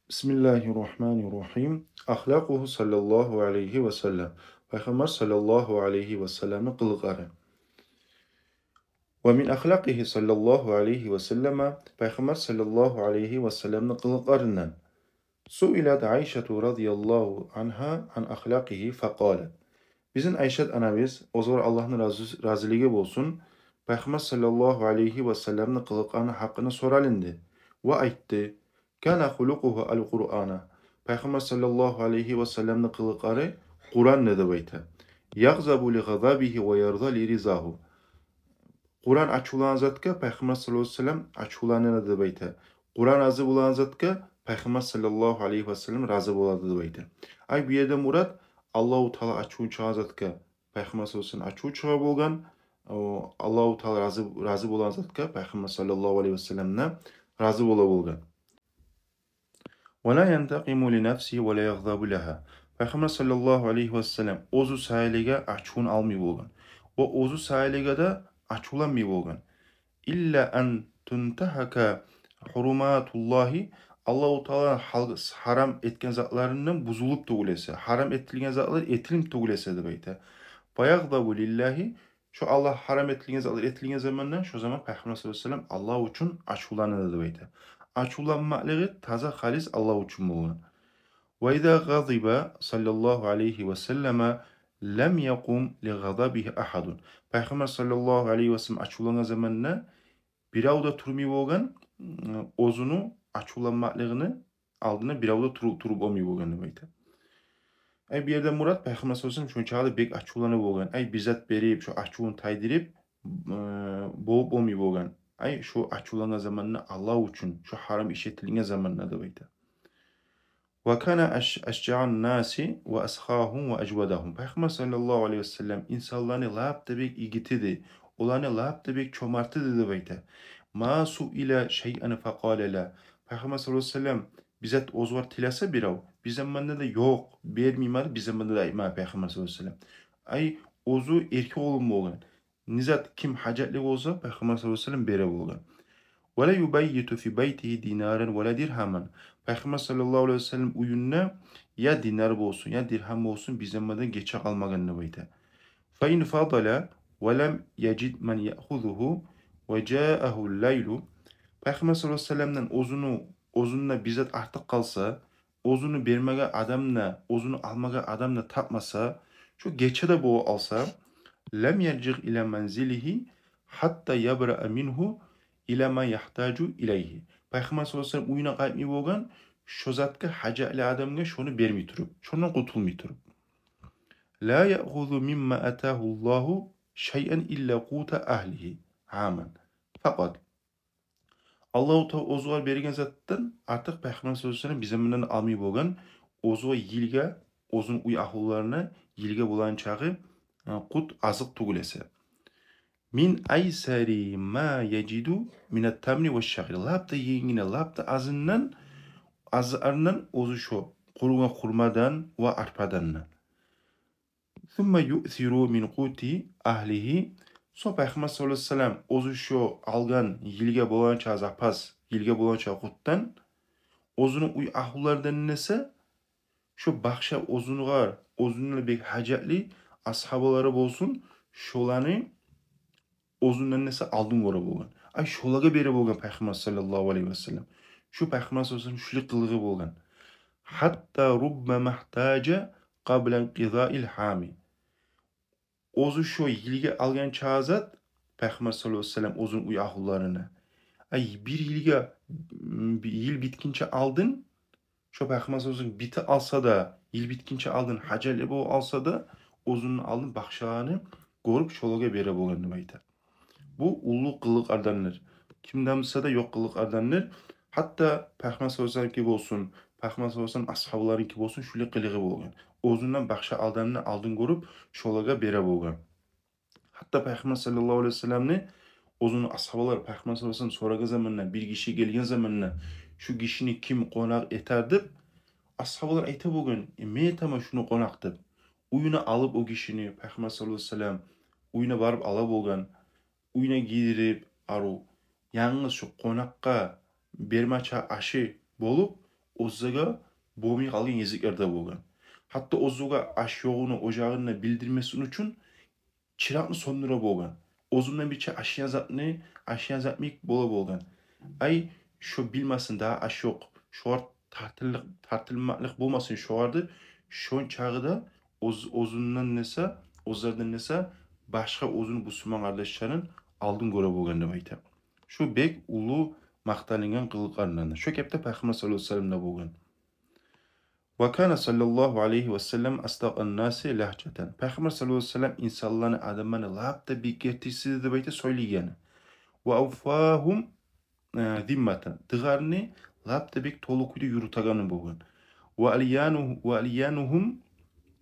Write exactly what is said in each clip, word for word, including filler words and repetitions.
بسم الله الرحمن الرحيم. أخلاقه صلى الله عليه وسلم. Пайхаммар саллаллагьу алайгьи васалламны къылыкълары. ومن أخلاقه صلى الله عليه وسلم. Пайхаммар саллаллагьу алайгьи васалламны къылыкъларындан. سئلت عائشة رضي الله عنها عن أخلاقه فقالت. Бизин Айшат анабыз, огъар Аллагьны рази-, разилиги болсун, Пайхаммар саллаллагьу алайгьи васалламны къылыкъларыны гьакъында соралынды ва айтды: كان خلقه القرآن. Пайхаммар саллаллагьу алайгьи васалламны къылыкълары Къуран эди деп айта. يغضب لغضبه ويرضى لرضاه. Къуран ачувланагъан затгъа Пайхаммар саллаллагьу алайгьи васаллам ачувлана эди деп айта. Къуран рази болагъан затгъа Пайхаммар саллаллагьу алайгьи васаллам рази бола эди деп айта. Ай, бу ерде мурат, Аллагьу Таала ачуву чыгъагъан затгъа Пайхаммар саллаллагьу алайгьи васаллам ачуву чыгъа болгъан, о, Аллагьу Таала рази, рази болагъан затгъа Пайхаммар саллаллагьу алайгьи васаллам да рази бола болгъан. ولا ينتقم لنفسه ولا يغضب لها. Пайхаммар саллаллагьу алайгьи васаллам оьзю саялыгъа ачувун алмай болгъан ва оьзю саялыгъа да ачувланмай болгъан. إلا أن تنتهك حرمات الله. Аллагьу Таала гьал-, гьарам этген затларындан бузулуп тюгюл эсе, гьарам этилген затлар этилип тюгюл эсе деп айта. فيغضب لله. Шо Аллагь гьарам этилген затлар этилген заманда, шо заман Пайхаммар саллаллагьу алайгьи ва саллам Аллагь учун ачувлана эди деп айта. Ачувланмакълыгъы таза халис Аллагь учун болгъан. وإذا غضب صلى الله عليه وسلم لم يقم لغضبه أحد. Пайхаммар саллаллагьу алайгьи ва саллам ачувлангъан заманда бирев де турмай болгъан, м, оьзюню ачувланмакълыгъыны алдына бирев де туру-, туруп болмай болгъан деп айта. Ай, бу ерде мурат, Пайхаммар саллаллагьу алайгьи ва саллам шончакъы да бек ачувлана болгъан. Ай, бир зат берип, шо ачувун тайдырып, э, болуп болмай болгъан. Ай, шо ачувлангъан заманда Аллагь учун, шо гьарам иш этилген заманда деп айта. وكان أش-، أشجع الناس وأسخاهم وأجودهم. Пайхаммар саллаллагьу алайгьи ва саллам инсанланы лап да бек игити эди, оланы лап да бек чомарты эди деп айта. ما سئل شيئا فقال لا. Пайхаммар саллаллагьу алайгьи ва саллам бир зат оьзюгер тилесе бирев, бир заманда да ёкъ, бермеймен деп бир заманда да айтмагъан Пайхаммар саллаллагьу алайгьи ва саллам. Ай, оьзю эркин къулу болгъан. Не зат, ким гьажатлы болса, Пайхаммар саллаллагьу алайгьи ва саллам бере болгъан. ولا يبيت في بيته دينارا ولا درهما. Пайхаммар саллаллагьу алайгьи ва саллам уьюнде я динар болсун, я диргьам болсун, бир заманда гече къалмагъан деп айта. فإن فضل ولم يجد من يأخذه وجاءه الليل. Пайхаммар саллаллагьу алайгьи ва салламдан оьзюню, оьзюнде бир зат артыкъ къалса, оьзюню бермеге адам да, оьзюню алмагъа адам да тапмаса, шо гече де болуп алса, لم يرجع إلى منزله حتى يبرأ منه إلى ما يحتاج إليه. Пайхаммар саллаллагьу алайгьи ва саллам уьюне къайтмай болгъан, шо затгъа, гьажатлы адамгъа шону бермей туруп, шондан къутулмай туруп. لا يأخذ مما آتاه الله شيئا إلا قوت أهله عاما فقط. Аллагьу Таала оьзюгер берген затдан артыкъ Пайхаммар саллаллагьу алайгьи ва саллам бир заманда алмай болгъан, оьзюгер йылгъа, оьзюню уьй агьлюлерине йылгъа болагъан чакъы, э, къут, азыкъ тюгюл эсе. من أيسر ما يجد من التمر والشعير. Лап да енгине, лап да азындан, азарындан оьзю шо къуругъан хурмадан ва арпадан да. ثم يؤثر من قوت أهله. Сонг Пайхаммар саллаллагьу алайгьи ва саллам оьзю шо алгъан йылгъа болагъанча запас, йылгъа болагъанча къутдан оьзюню уьй агьлюлеринден эсе, шо башгъа оьзюню гъар, оьзюнден бек гьажатлы асгьабалары болсун, шоланы оьзюнден эсе алдын гёре болгъан. Ай, шолагъа бере болгъан Пайхаммар саллаллагьу алайгьи ва саллам. Шу Пайхаммар саллаллагьу алайгьи ва саллам шулай къылыгъы болгъан. حتى ربما احتاج قبل انقضاء العام. Оьзю шо йылгъа алгъанча зат Пайхаммар саллаллагьу алайгьи ва саллам оьзюню уьй агьлюлерине. Ай, бир йылгъа, м, бир йыл битгинче алдын, шо Пайхаммар саллаллагьу алайгьи ва саллам битип алса да, йыл битгинче алдын гьажатлы болуп алса да, оьзюнден алдын башгъаланы гёрюп, шолагъа бере болгъан деп айта. Бу уллу къылыкълардандыр. Кимде буса да ёкъ къылыкълардандыр. Гьатта Пайхаммар саллаллагьу алайгьи ва салламники болсун, Пайхаммар саллаллагьу алайгьи ва саллам асгьабаларыники болсун, шулай къылыгъы болгъан. Оьзюнден башгъа адамны алдын гёрюп, шолагъа бере болгъан. Гьатта Пайхаммар саллаллагьу алайгьи ва салламны оьзюню асгьабалары Пайхаммар саллаллагьу алайгьи ва саллам сорагъан заманда, бир гиши гелген заманда, шу гишини ким къонакъ этер деп, асгьабалар айта болгъан: «Э, мен этемен шуну къонакъ», — деп. Уьюне алып о гишини Пайхаммар саллаллагьу алайгьи ва саллам уьюне барып ала болгъан, уьюне гийирип, арив, янгыз шу къонакъгъа бермеча ашы болуп, оьзлеге болмай къалгъан гезиклер де болгъан. Гьатта оьзлеге ашёгъуну ожагъын да билдирмесин учун чыракъны сёндюре болгъан. Оьзюнден бирче ашайгъан затны, ашайгъан затмик бола болгъан. Ай, шо билмесин дагъы ашёкъ, шогъар тартыллыкъ, тартылмакълыкъ болмасын шогъар деп, шончагъы да оьз-, оьзюнден эсе, оьзлерден эсе башгъа оьзюню бусурман къардашларын алдын гёре болгъан деп айта. Шу бек уллу макъталынгъан къылыкъларындан. Шо кепде Пайхаммар саллаллагьу алайгьи ва саллам да болгъан. Ва кана саллаллагьу алайгьи ва саллам асдакъан наси лагьжатан. Пайхаммар саллаллагьу алайгьи ва саллам инсанланы, адамланы лап да бек гертисиди деп айта сёйлейгени. Ва авфагьум, э, зимматан. Дыгъарны лап да бек толу кюйде юрютегени болгъан. Ва алияну-, ва алиянугьум,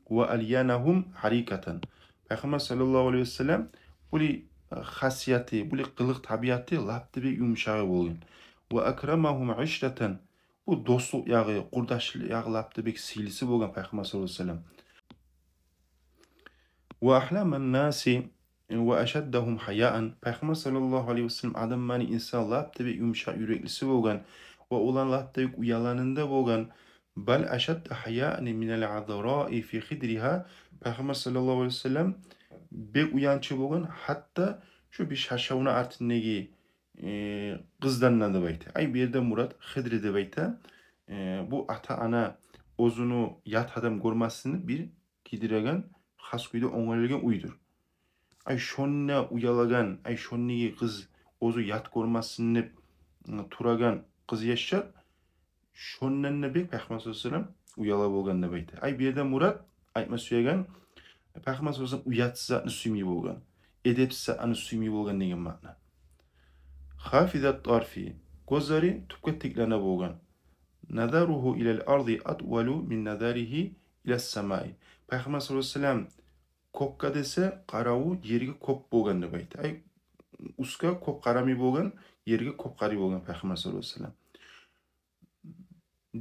ва алиянагьум гьарикатан. Пайхаммар саллаллагьу алайгьи ва саллам були, э, хасияты, були къылыкъ табиаты лап да бек юмшагъы болгъан. Ва акрамагьум ишратан. Бу дослукъ ягъы, къурдашлыкъ ягъы лап да бек сыйлысы болгъан Пайхаммар саллаллагьу алайгьи ва саллам. Ва агьламан наси ва ашаддагьум гьаяан. Пайхаммар саллаллагьу алайгьи ва саллам адамланы, инсан лап да бек юмшакъ юреклиси болгъан ва оланы лап да бек уялагъаны да болгъан. Бал ашадда гьаяан минал азраи фи хидригьа. Пайхаммар саллаллагьу алайгьи ва саллам бек уянчы болгъан, гьатта шо бир шаршавну артындагъы э, къыздан да деп айта. Ай, бу ерде мурат хидри деп айта. Э, бу ата-ана оьзюню ят адам гёрмесин деп бир гийдиреген, хас кюйде онгарлайгъан уьйдюр. Ай, шонда уялагъан, ай, шондагъы къыз оьзю ят гёрмесин деп, ы, турагъан къызъяшлар, шондан да бек Пайхаммар саллаллагьу алайгьи ва саллам уяла болгъан деп айта. Ай, бу ерде мурат айтма сюеген, Пайхаммар саллаллагьу алайгьи ва саллам уятсыз затны сюймей болгъан, эдепсиз затны сюймей болгъан деген маъна. Хафизат тарфи, гёзлери тюпге тиклене болгъан. Назаругьу илал арзи атвалу мин назаригьи илас самаи. Пайхаммар саллаллагьу алайгьи ва саллам кёкге десе къараву ерге кёп болгъан деп айта. Ай, уьстге кёп къарамай болгъан, ерге кёп къарай болгъан Пайхаммар саллаллагьу алайгьи ва саллам.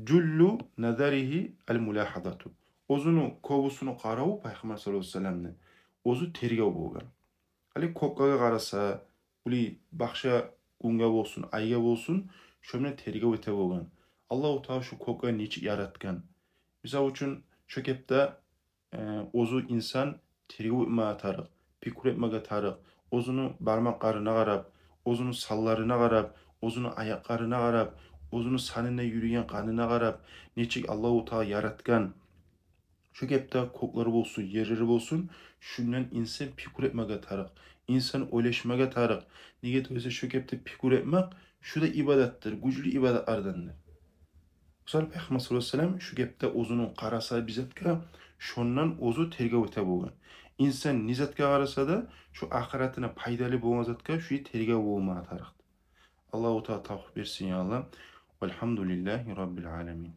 Жуллу назаригьи ал мулагьазату. Оьзюню кёбюсюню къараву Пайхаммар саллаллагьу алайгьи ва салламны оьзю тергев болгъан. Гьали кёкге къараса, були башгъа гюнге болсун, айгъа болсун, шо булан тергев эте болгъан. Аллагьу Таала шо кёкге нечик яратгъан. Мисал учун, шо кепде э, оьзю инсан тергев этмеге тарыкъ, пикру этмеге тарыкъ, оьзюню бармакъларына къарап, оьзюню санларына къарап, оьзюню аякъларына къарап, оьзюню санында юрюген къанына къарап, нечик Аллагьу Таала яратгъан. Шо кепде кёклер болсун, ерлер болсун, шундан инсан пикру этмеге тарыкъ, инсан ойлашмагъа тарыкъ. Неге тюгюл эсе, шо кепде пикру этмек, шу да ибадатдыр, гючлю ибадатлардандыр. Мисал, Пайхаммар саллаллагьу алайгьи ва саллам шо кепде оьзюню къараса бир затгъа, шондан оьзю тергев эте болгъан. Инсан не затгъа къараса да, шо ахыратына пайдалы болгъан затгъа шо тергев болмагъа тарыкъ. Аллагьу Таала тавфикъ берсин, я Аллагь. Валгьамдулиллагьи раббил аламин.